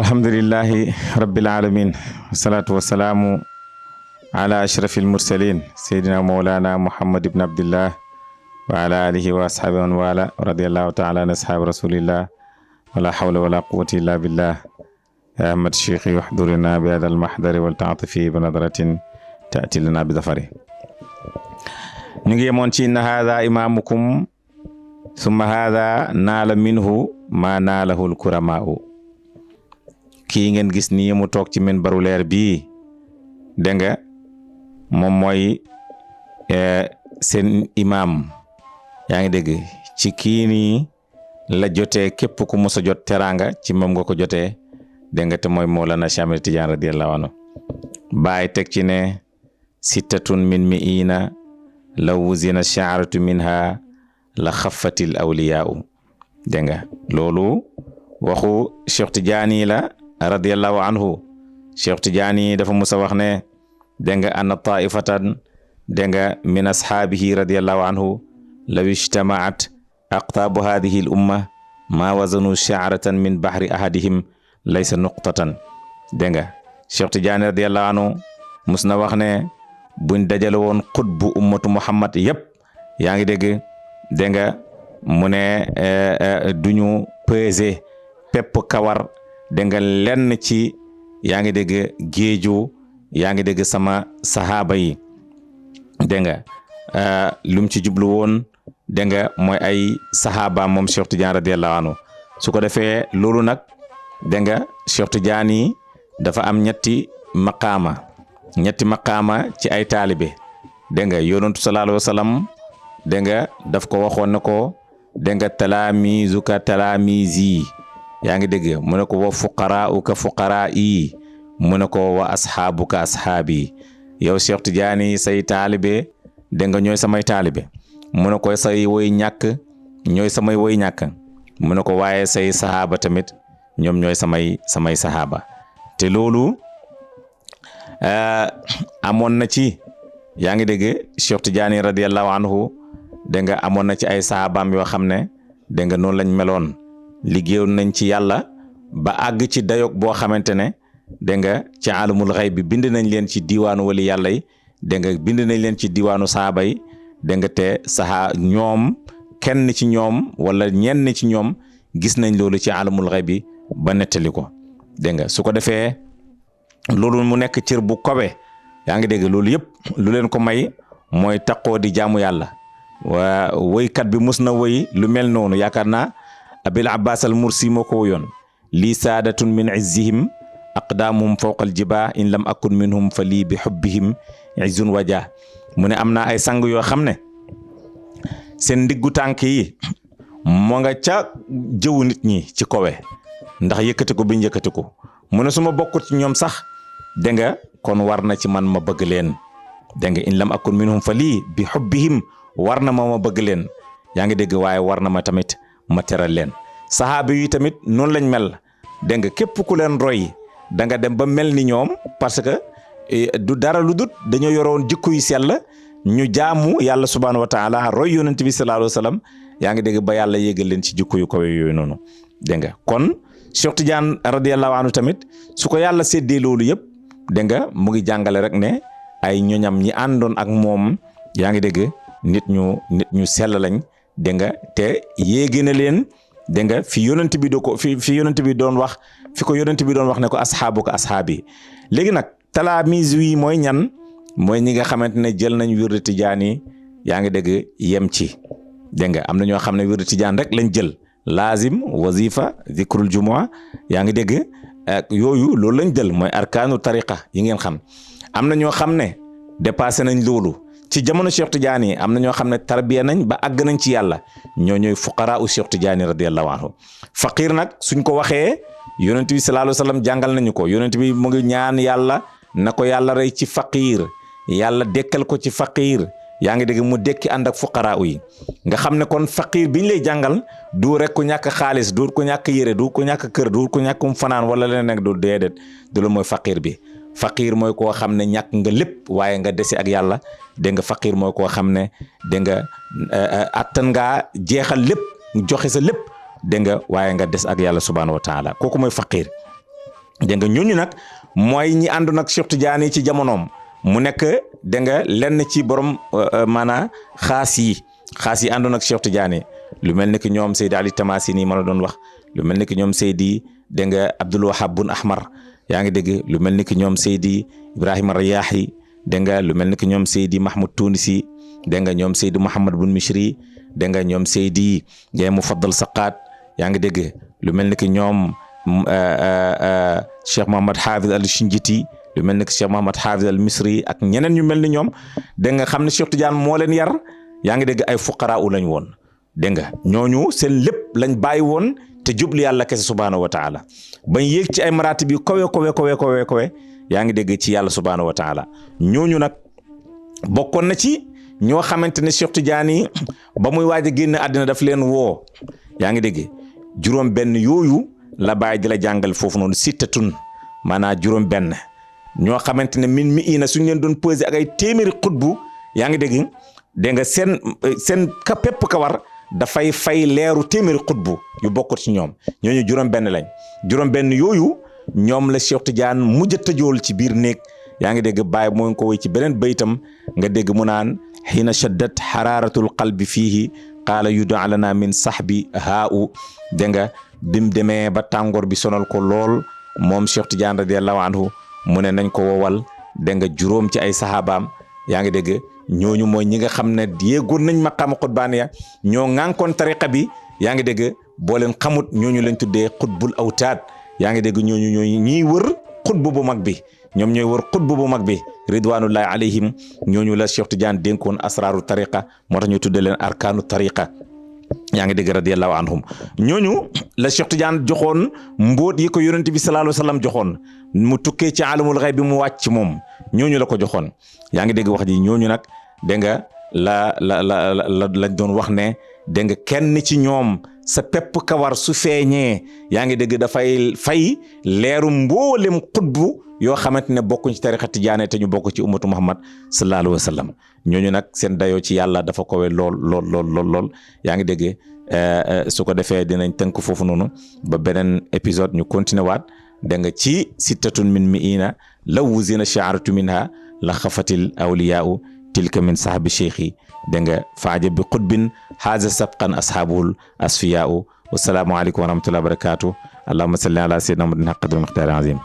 alhamdulillahi rabbil alamin wassalatu wassalamu ala ashrafil mursalin sayyidina mawlana muhammad ibn abdillah wa ala alihi wa ashabihi wa wala radiyallahu ta'ala an ashabi rasulillah wala hawla wala quwwata illa billah ya ahmad shaykhi wahdurna bi hadha al mahdari wal ta'atifi bi nadratin ta'ti lana bi dhafari. ñu ngi yemoon ci inna hadha imamukum summa hadha naala minhu ma naalahu al kurama'u. kii ngeen gis nii mu toog ci minbaru leer bii dégg nga moom mooy seen imaam yaa ngi dégg ci kii nii la jotee képp ku mos a jot teraanga ci moom nga ko jotee dégg nga te mooy Mawlana Cheikh Ahmed Tidiane radiyallahu anhu. baay teg ci ne sittatun min mi'ina law wuzina sha'ratu minha la xaffatil awliyaa'u dégg nga loolu waxu Cheikh Tidiane la radiyallahu anhu. Cheikh Tidiane dafa musa wax ne dégg nga anna taifatan dégg nga min ashaabihi radiyallahu anhu law ijtamaat aqtaabu hadihi al umma ma wazanu sha'ratan min bahri ahadihim laysa nuqtatan dégg nga Cheikh Tidiane radiyallahu anhu mus na wax ne buñ dajale woon xutbu ummatu Muhammad yëpp yaa ngi dégg dégg nga mu ne duñu peser pepp kawar dégg nga lenn ci yaa ngi dégg géeju yaa ngi dégg sama sahaaba yi dégg nga lum ci jublu woon dégg nga mooy ay sahaaba moom Cheikh Tidiane radiyallahu anhu. su ko defee loolu nag dégg nga Cheikh Tidiane dafa am ñetti maqaama ci ay taalibe dégg nga yonentu sallallahu alayhi wa sallam dégg nga daf ko waxoon ne ko dégg nga talaamizuka talaamizi yaa ngi dégg mu ne ko wa fuqaraa'uka fuqaraa'i mu ne ko wa ashaabuka ashaabi yow Cheikh Tidiane say taalibe dégg nga ñooy samay taalibe mu ne ko say woy ñàkk ñooy samay woy ñàkk mu ne ko waaye say sahaaba tamit ñoom ñooy samay sahaaba. te loolu amoon na ci yaa ngi dégg Cheikh Tidiane radiyallahu anhu dégg nga amoon na ci ay sahabaam yoo xam ne dégg nga noonu lañ meloon liggéeyoon nañ ci yàlla ba àgg ci dayog boo xamante ne dégg nga ci alamul xayb bi bind nañ leen ci diwaanu wali yàlla yi dégg nga bind nañ leen ci diwaanu sahaaba yi dégg nga te ñoom kenn ci ñoom wala ñenn ci ñoom gis nañ loolu ci alamul xayb bi ba nettali ko dégg nga su ko defee loolu mu nekk cër bu kowe yaa ngi dégg loolu yëpp lu leen ko may mooy taqoo di jaamu yàlla waa woykat bi mus na woy lu mel noonu yaakaar naa abil abbas al mursi moo ko woyoon lii saadatun min izzihim aqdaamuhum fawqa al jibaa in lam akun minhum fa lii bi xubbihim izzun waja mu ne am na ay sang yoo xam ne seen ndiggu tànk yi moo nga ca jëwu nit ñi ci kowe ndax yëkkati ko biñ yëkkati ko mu ne su ma bokkut ci ñoom sax dégg nga kon war na ci man ma bëgg leen dégg nga in lam akun minhum fa lii bi xubbihim war na ma bëgg leen yaa ngi dégg waaye war na ma tamit ma teral leen. sahaaba yi tamit noonu lañ mel dégg nga képp ku leen roy da nga dem ba mel ni ñoom parce que du dara lu dut dañoo yoroon jikko yu sell ñu jaamu yàlla subhaanahu wa taala roy yonent bi sallallahu alayhi wa sallam yaa ngi dégg ba yàlla yéegal leen ci jikko yu kawe yooyu noonu dégg nga kon Cheikh Tidiane radiyallahu anhu tamit su ko yàlla séddee loolu yëpp dégg nga mu ngi jàngale rek ne ay ñoñam ñi àndoon ak moom yaa ngi dégg nit ñu sell lañ dégg nga te yéegi na leen dégg nga fi yonent bi fi yonent bi doon wax fi ko yonent bi doon wax ne ko ashaabuka ashaabi. léegi nag talaamiz yi mooy ñan mooy ñi nga xamante ne jël nañ wirdu Tidiane yaa ngi dégg yem ci dégg nga am na ñoo xam ne wirdu Tidiane rek lañ jël laazim wazifa zikrul jumua yaa ngi dégg yooyu loolu lañ jël mooy arkaanu tariqa yi ngeen xam. am na ñoo xam ne dépassé nañ loolu ci jamono Cheikh Tidiane am na ñoo xam ne tarbiya nañ ba àgg nañ ci yàlla ñoo ñooy fuqaraa u Cheikh Tidiane radiyallahu anhu. faqir nag suñ ko waxee yonent bi sallallahu alayhi wasallam jàngal nañu ko yonent bi mu ngi ñaan yàlla na ko yàlla rey ci faqir yàlla dekkal ko ci faqir yaa ngi dégg mu dekki ànd ak fuqaraa yi nga xam ne kon faqir biñ lay jàngal du rek ku ñàkk xaalis du ku ñàkk yére du ku ñàkk kër du ku ñàkkum fanaan wala leneen nag du déedéet du loolu mooy faqir bi. faqir mooy koo xam ne ñàkk nga lépp waaye nga dese ak yàlla dégg nga faqir mooy koo xam ne dégg nga attan ngaa jeexal lépp joxe sa lépp dégg nga waaye nga des ak yàlla subhaanahu wa taala kooku mooy faqir dégg nga ñooñu nag mooy ñi àndoon ak Cheikh Tidiane ci jamonoom mu nekk dégg nga lenn ci borom maanaam xaas yi àndoon ak Cheikh Tidiane lu mel ni que ñoom Seydi Ali Tamasini ma la doon wax lu mel ni que ñoom Seydi dégg nga Abdul Wahab bun Ahmar yaa ngi dégg lu mel ni que ñoom Seydi Ibrahima Riyahi dégg nga lu mel ni que ñoom Seydi Mahmoud Tunisi dégg nga ñoom Seydi Mouhamad bun Mishri dégg nga ñoom Seydi Ndiaye Mufaddal Saqat yaa ngi dégg lu mel ni que ñoom Cheikh Mohamad Hafid al Shinjiti lu mel ni que Cheikh Mohamad Hafid al Misri ak ñeneen ñu mel ni ñoom dégg nga xam ne Cheikh Tidiane moo leen yar yaa ngi dégg ay fuqaraa u lañ woon dégg nga ñooñu seen lépp lañ bàyyi woon te jubli yàlla kese subhaanahu wa taala bañ yéeg ci ay maratib yu kawe yaa ngi dégg ci yàlla subhaanahu wa taala ñooñu nag bokkoon na ci ñoo xamante ne Cheikh Tidiane ba muy waaj a génn àddina daf leen woo yaa ngi dégg juróom benn yooyu la bàyyi di la jàngal foofu noonu sittatun maanaam juróom benn ñoo xamante ne min mi ina suñ leen doon pesé ak ay téeméeri xutbu yaa ngi dégg nga seen ka pepp ka war dafay fay leeru téeméeri xutbu yu bokkut ci ñoom ñooñu juróom benn lañ juróom benn yooyu ñoom la Cheikh Tidiane mujj a tëjool ci biir néeg yaa ngi dégg bàyyi moo ngi ko woy ci beneen baytam nga dégg mu naan xiina shaddat xaraaratul qalbi fiihi qaala yudaa lana min sahbi haa'u dégg nga bim demee ba tàngoor bi sonal ko lool moom Cheikh Tidiane radiyallahu anhu mu ne nañ ko wowal dégg nga juróom ci ay sahabaam yaa ngi dégg ñooñu mooy ñi nga xam ne yéegoon nañ maqaama xutbaaniya ñoo ŋànkoon tariqa bi yaa ngi dégg boo leen xamut ñooñu lañ tuddee xutbul awtaad yaa ngi dégg ñooñu ñooy ñiy wër xutbu bu mag bi ñoom ñooy wër xutbu bu mag bi ridwanullahi alayhim ñooñu la Cheikh Tidiane dénkoon asraaru tariqa moo tax ñu tuddee leen arkaanu tariqa yaa ngi dégg radiyallahu anhum ñooñu la Cheikh Tidiane joxoon mbóot yi ko yonent bi sallallahu alayhi wasallam joxoon mu tukkee ci alamul xayb bi mu wàcc moom ñooñu la ko joxoon yaa ngi dégg wax ji ñooñu nag dégg nga lañ doon wax ne dégg nga kenn ci ñoom sa pepp kawar su feeñee yaa ngi dégg dafay fay leeru mboolem xutbu yoo xamante ne bokkuñ ci tariqa tijaane te ñu bokk ci ummatu Muhammad sallallahu alayhi wa sallam ñooñu nag seen dayoo ci yàlla dafa kowe lool yaa ngi dégg su ko defee dinañ tënk foofu noonu ba beneen épisode ñu continuer waat dégg nga ci sittatun min mi'ina law wuzina sha'aratu minha la xafatil awliyaa'u tilka min sahbi cheikhi dégg nga faaja bi xutbin haza sabqan ashabul asfiyaa'u wassalaamu aleykum wa rahmatullahi wa barakatuh allahumma salli ala sayyidina muhammadin haqq qadri miqdaari azim